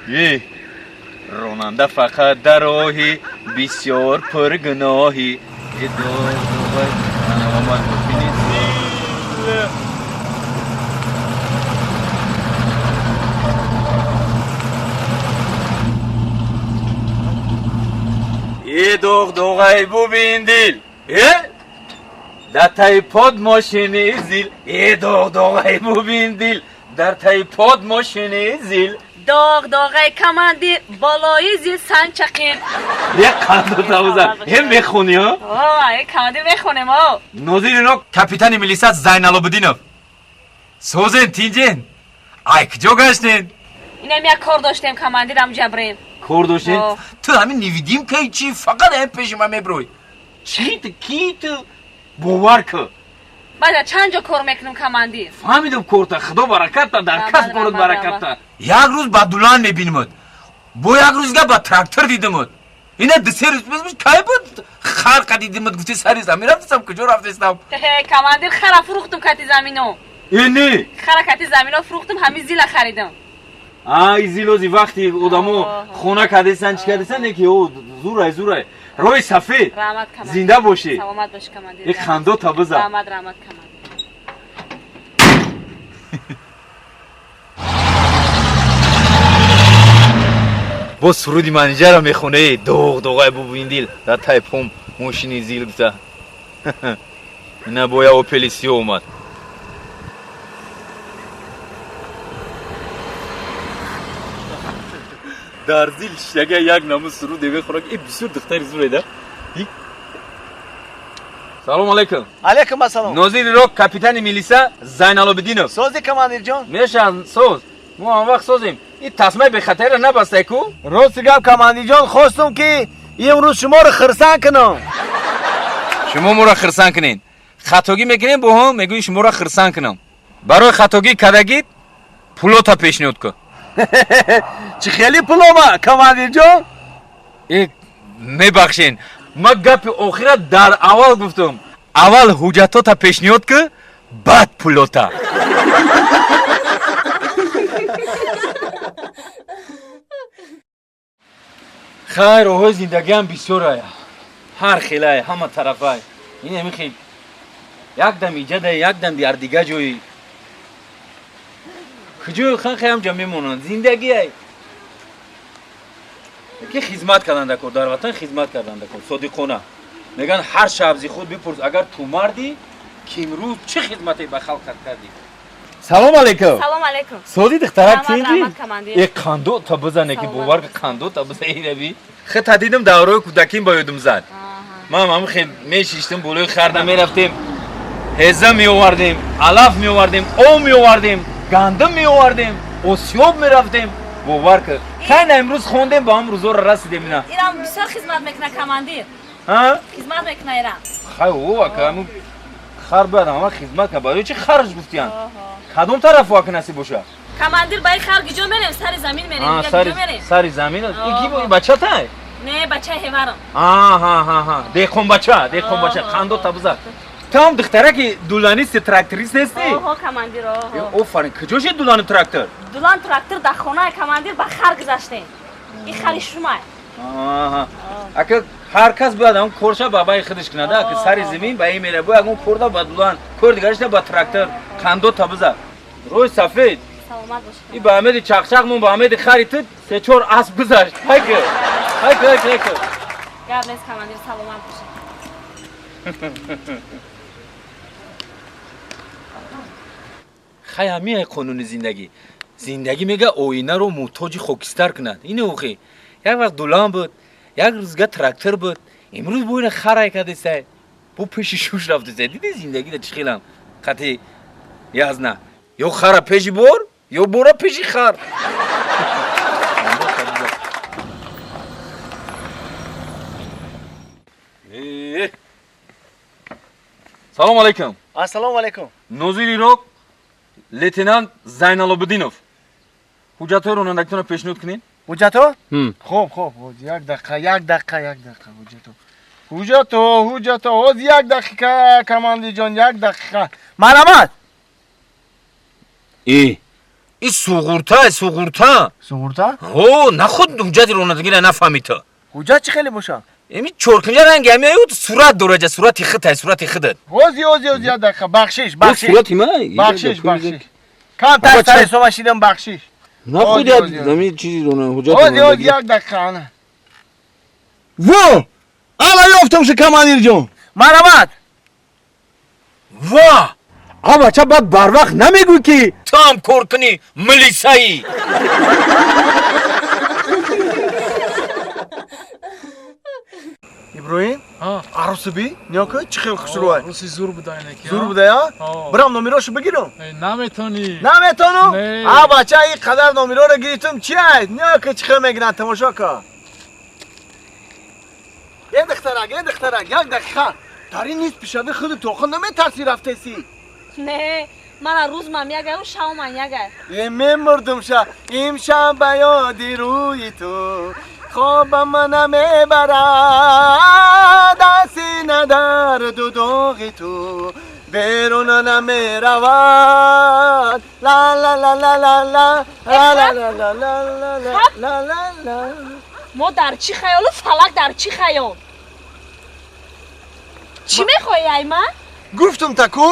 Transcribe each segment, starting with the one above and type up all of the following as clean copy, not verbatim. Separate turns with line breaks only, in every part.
Ронанда фақат дар роҳи бисёр пургуноҳӣ. Омад мошини зил. Доғ-доғай бубин дил. Дар таи под мошини зил. Доғ-доғай бубин дил. Дар таи под мошини зил.
Доғ-доғай командир болои зил санчақин.
Як қандо тавза. Мехонӣ, ҳа?
О, командир мехонем, о.
Нозир ино капитани милиса Зайналобидинов. Созен, тинҷен. Ай, куҷо гаштен?
Инам як кор доштем, командирам ҷабрем.
Кор доштем? Ту ҳамин невидимкаи чи? Фақат ҳам пеши ман меброй. Чи ту? Ки ту? Бовар кун.
Баъда чанд ҷо кор мекунам, командир?
Фаҳмидам корта, худо баракатта, дар касб корот баракатта. Як рӯз ба дулан мебинамад. Бо як рӯз дига ба трактор дидамад. Ина ду се рӯз пеш кай буд? Харқа дидамад, гуфти сари замин рафтестам, куҷо рафтестам?
Командир, хара фурӯхтум кати замино.
Э, не.
Хара кати замино фурӯхтум, ҳамин зила харидам.
А, зилози вақти одамо хона кардесан, чӣ кардесан, не ки о зурай, зурай. Роҳи сафед.
Раҳмат, командир.
Зинда бошӣ.
Саломат бошӣ, командир.
Э, хандо та бизан.
Раҳмат, раҳмат, командир.
Боз суруди манижаро мехоне. Доғ доғай бубин дил, дар таи пом мошини зил гуфта. Ина боя опели сиё омад. Дар зил шага як намуз суруд мехӯрад. Э, бисёр духтари зуреда. Салом алейкум.
Алейкум ассалом.
Нозири рок капитани милиса Зайналобидинов.
Сози, командирҷон?
Мешан соз. Мо он вақт созем. Ин тасмаи бехатарро набастай ку?
Рости гап, командирҷон, хостум ки имрӯз шуморо хирсан кунам.
Шумо моро хирсан кунед. Хатогӣ мекунем бо ҳам, мегӯи шуморо хирсан кунам. Барои хатогӣ кардагит пулота пешниҳод кун.
Чӣ хеле пулома, командирҷон?
Э, мебахшен. Ман гапи охира дар аввал гуфтам. Аввал ҳуҷҷатота пешниҳод кун, баъд пулота. Хайр, роҳҳои зиндагиам бисёрая. Ҳар хелай, ҳама тарафай. Ин ҳамин хел як дам иҷадай, як дам дар дигар ҷои. Куҷои хан хеям ҷа мемонанд. Зиндагиай. Ки хизмат кардан дакор, дар ватан хизмат кардан дакор, содиқона. Мегӯянд ҳар шаб зи худ бипурс, агар ту мардӣ, ки имрӯз чӣ хизмате ба халқат кардӣ? Салом алейкум.
Салом алейкум.
Сози духтарак тинҷӣ?
Раҳмат, командир.
Э, қандо та бизане ки бовар ки қандо та бизани раби. Хита дидам давраи кӯдаким ба ёдум зад. Ман ҳам хел мешиштем болои харда мерафтем, ҳеза меовардем, алаф меовардем, об меовардем, гандум меовардем, осиёб мерафтем. Бовар кун. Хайна имрӯз хондем, ба ҳам рӯзоро расидем ина.
Ирам бисёр хизмат мекуна, командир.
Ҳа?
Хизмат мекуна ирам.
Хай, о, ака, ҳамун хар бояд ҳама хизмат кунад. Барои чӣ харш гуфтиянд? Кадом тараф вака насиб боша?
Командир, ба ин хар гиҷо мерем? Сари замин мерем, дига гиҷо мерем?
Сари замин? Ин ки бо бачатай?
Не, бачаи ҳеварам.
Аҳа. Деҳқон бача, деҳқон бача, қандо табза. Ту ҳам духтараки дуланисти тракторист нестӣ?
Оҳо, командир, оҳо.
Офарин, куҷо шид дулани трактор?
Дулан трактор дар хонаи командир ба хар гузаштем. Ин хари шумай.
Аҳа. Ака ҳар кас бояд ҳам корша ба баи худаш кунад, ки сари замин ба ин мера, бояд ягон корда ба дулан, кор дигарашда ба трактор, қандо табза. Рӯи сафед.
Саломат бошӣ.
И ба амеди чақчақ мон, ба амеди хари ту се-чор асп гузашт. Хайка. Хайка, хайка, хайка.
Гап нест, командир, саломат бошӣ.
Хай, ҳамин қонуни зиндагӣ. Зиндагӣ мега оинаро муҳтоҷи хокистар кунад. Ин охи. Як вақт дулан буд, як рӯзга трактор буд. Имрӯз бо ина харай кардесай. Бо пеши шуш рафтесай. Диди зиндагида чӣ хелам қати язна. Ё хара пеши бор, ё бора пеши хар. Салом алейкум.
Ассалому алейкум.
Нозири рок лейтенант Зайналобидинов. Ҳуҷҷатҳои ронандагитонро пешниҳод кунед.
Ҳуҷҷатҳо? Хуб, хуб, як дақиқа, як дақиқа, як дақиқа, ҳуҷҷатҳо. Ҳуҷҷатҳо, ҳуҷҷатҳо, ҳоз як дақиқа, командирҷон, як дақиқа. Марҳамат.
Э, Ин суғурта, суғурта.
Суғурта?
Ҳо, нахуд ҳуҷҷати ронандагиро нафаҳмӣ ту.
Ҳуҷҷат чӣ хеле боша?
Ими чоркунҷа ранги ҳами аю сурат дора ҷа, сурати худтай, сурати худат.
Ҳози, ҳози, ҳози, як дақиқа, бахшиш, бахшиш.
Сурати ма?
Бахшиш, бахшиш. Камтар сари сома шидам, бахшиш.
Нахуд
Ҳози, ҳози, ҳози.
ами чизи рона ҳуҷҷати
Ҳози, ҳози,
ронандагӣ.
як дақиқа, ана. Во! Ана ёфтам шу командирҷон. Марҳамат.
Ва!
А бача баъд барвақт намегӯй ки
Ту ҳам кор кунӣ, милисаӣ.
Иброҳим, арӯси би? Нигоҳ кун, чӣ хел хушрӯай.
Арӯси зур буда инаки.
Зур буда, я? Бирам номерошу бигирам?
Наметонӣ.
Наметонам?
Не.
А бача, ин қадар номероро гирифтам, чи ай? Нигоҳ кун, чӣ хел мегиранд, тамошо кун. Е духтарак, е духтарак, як дақиқа. Дар ин низ пишави худи тоха наметарсӣ рафтесӣ?
Не, мана рӯзмам ягаю шавман ягай.
Е мемурдум ша, имшаб ба ёди рӯи ту. Хобам намебарад, асина дарду доғи ту. Берун намеравад. Ла ла ла ла ла ла, ла ла ла ла ла ла ла ла ла ла.
Мо дар чӣ хаёлу фалак дар чӣ хаёл? Чӣ мехоҳӣ, ай ман?
Гуфтум таку,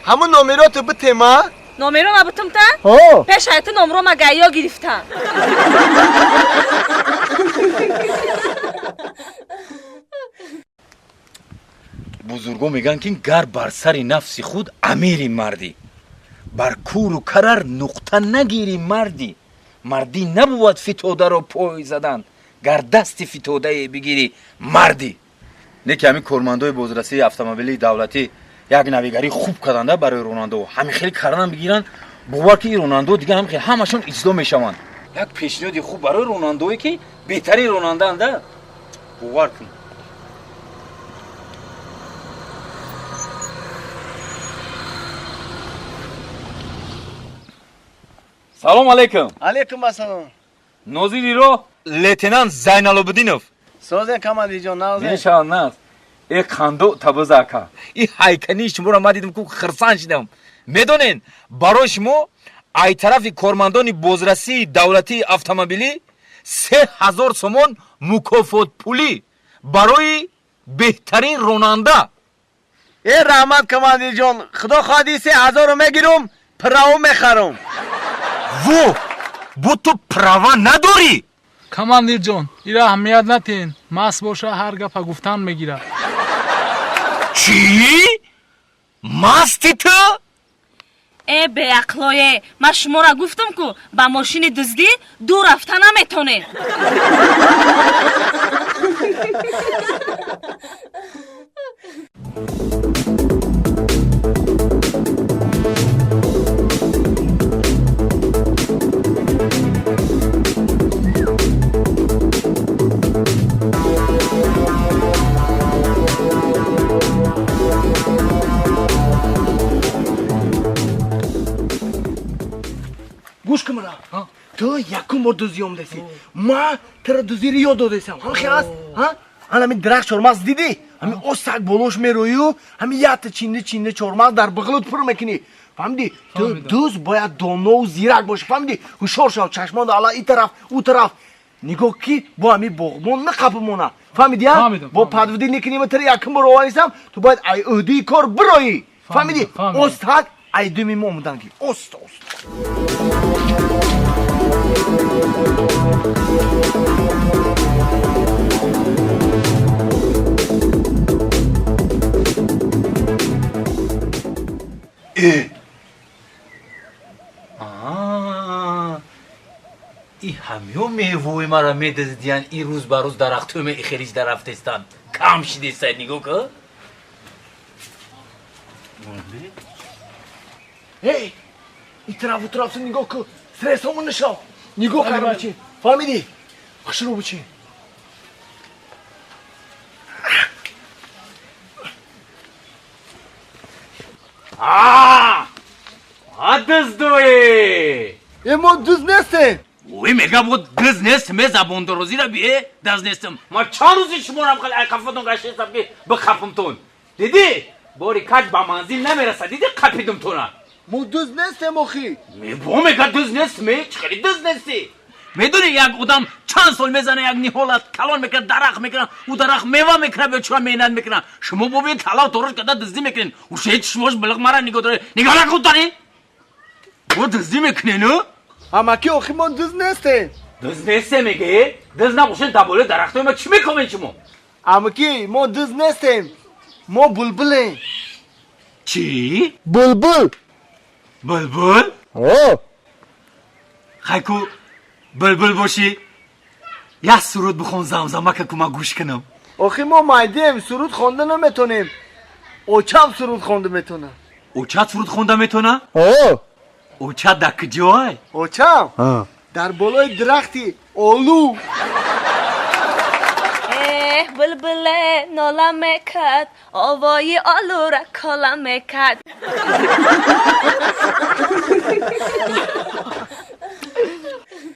ҳамун номерото битема.
Номеро ма битум та?
Ҳо.
Пеш ай ту номро ма гайё гирифтам.
Бузурго мегӯянд ки гар бар сари нафси худ амири мардӣ, бар куру карар нуқта нагири мардӣ, мардӣ набувад фитодаро пой задан, гар дасти фитодае бигирӣ мардӣ. Не ки ҳамин кормандои бозрасии автомобилии давлатӣ як навигарӣ хуб карданда барои ронандао, ҳамин хеле кардан бигиранд, бовар ки ин ронандао дигар ҳамин хеле ҳамашон ислоҳ мешаванд. Як пешниҳоди хуб барои ронандаое ки беҳтарин ронандаанда, бовар кун. Салом алейкум.
Алейкум ассалом.
Нозири роҳ лейтенант Зайналобиддинов.
Созен командирҷон, нағзен.
Мешавад нағз. Э қандо табаза ака. И ҳайкании шуморо ман дидам ку хирсан шидам. Медонен, барои шумо ай тарафи кормандони бозрасии давлатии автомобилӣ 3000 сомон мукофотпулӣ барои беҳтарин ронанда.
Э раҳмат командирҷон, худо хоҳад ин 3000-ро мегирам, право мехарам.
Во! Бо ту права надорӣ?
Командирҷон, ира аҳамият натиҳен, маст боша ҳар гапа гуфтан мегирад.
Чӣ? Масти ту?
Э беақлое, ман шуморо гуфтам ку ба мошини дуздӣ дур рафта наметонед.
Гӯш кун мара. Ту якум бор дуздӣ омадасӣ. Ма туро дуздиро ёд додасам. Ҳам хел аст? Ҳа? Ана ҳамин дарахт чормағз дидӣ? Ҳамин осак болош мерою, ҳамин якта чинда чинда чормағз дар бағлут пур мекунӣ. Фаҳмидӣ? Ту дузд бояд донову зирак бошӣ. Фаҳмидӣ? Ҳушёр шав, чашмоndo ала ин тараф, ӯ тараф. Нигоҳ ки бо ҳамин боғбон нақапимона. Фаҳмидӣ, а? Бо падвидӣ некунӣ, ма туро якум бор оварисам, ту бояд ай ӯҳдии кор бироӣ. Фаҳмидӣ? Остак ай думи мо омадан ки. Ост, ост.
Э! Аа! И ҳамё мевои маро медаздиян, ин рӯз ба рӯз дарахтҳои ме ихелиш дарафтестанд. Кам шидестай, нигоҳ кун.
Эй! Ин тараф, ӯ тараф нигоҳ кун. Стрессомон нашав. Нигоҳ кар бачи. Фаҳмидӣ? Хушрӯ бучи.
Аа! А дуздое!
Э, мо дуз нестем.
Ой, мега бо дуз нестем, э забондорозиро би, э дуз нестем. Ма чанд рӯзи шуморам хеле ай қафотон гаштестам ки бихапамтон. Дидӣ? Бори каҷ ба манзил намерасад, дидӣ қапидумтона.
Мо дузд нестем охи.
Мебо мега дузд нест ме? Чӣ хеле дузд нестӣ? Медонӣ як одам чанд сол мезана як ниҳолат калон мекунад, дарахт мекунад, ӯ дарахт мева мекунад, бечора меҳнат мекунад. Шумо бобин талав торуш карда дуздӣ мекунед. Ӯ шеи чишмош билиқ мара нигоҳ доред. Нигоҳ накун тани. Бо дуздӣ мекунед, ӯ?
Амаки охи мо дузд нестем.
Дузд нестем меге? Дузд набошед дар болои дарахтои ма чӣ мекунед шумо?
Амаки мо дузд нестем. Мо булбулем.
Чӣ?
Булбул.
Булбул?
О.
Хайку булбул бошӣ, як суруд бихон замзама ка ку ман гӯш кунам.
Охи мо майдем, суруд хонда наметонем. Очам суруд хонда метона.
Очат суруд хонда метона?
О.
Очат дар куҷой?
Очам дар болои дарахти олу.
Эҳ, булбуле нола мекард, овои олура кола мекард.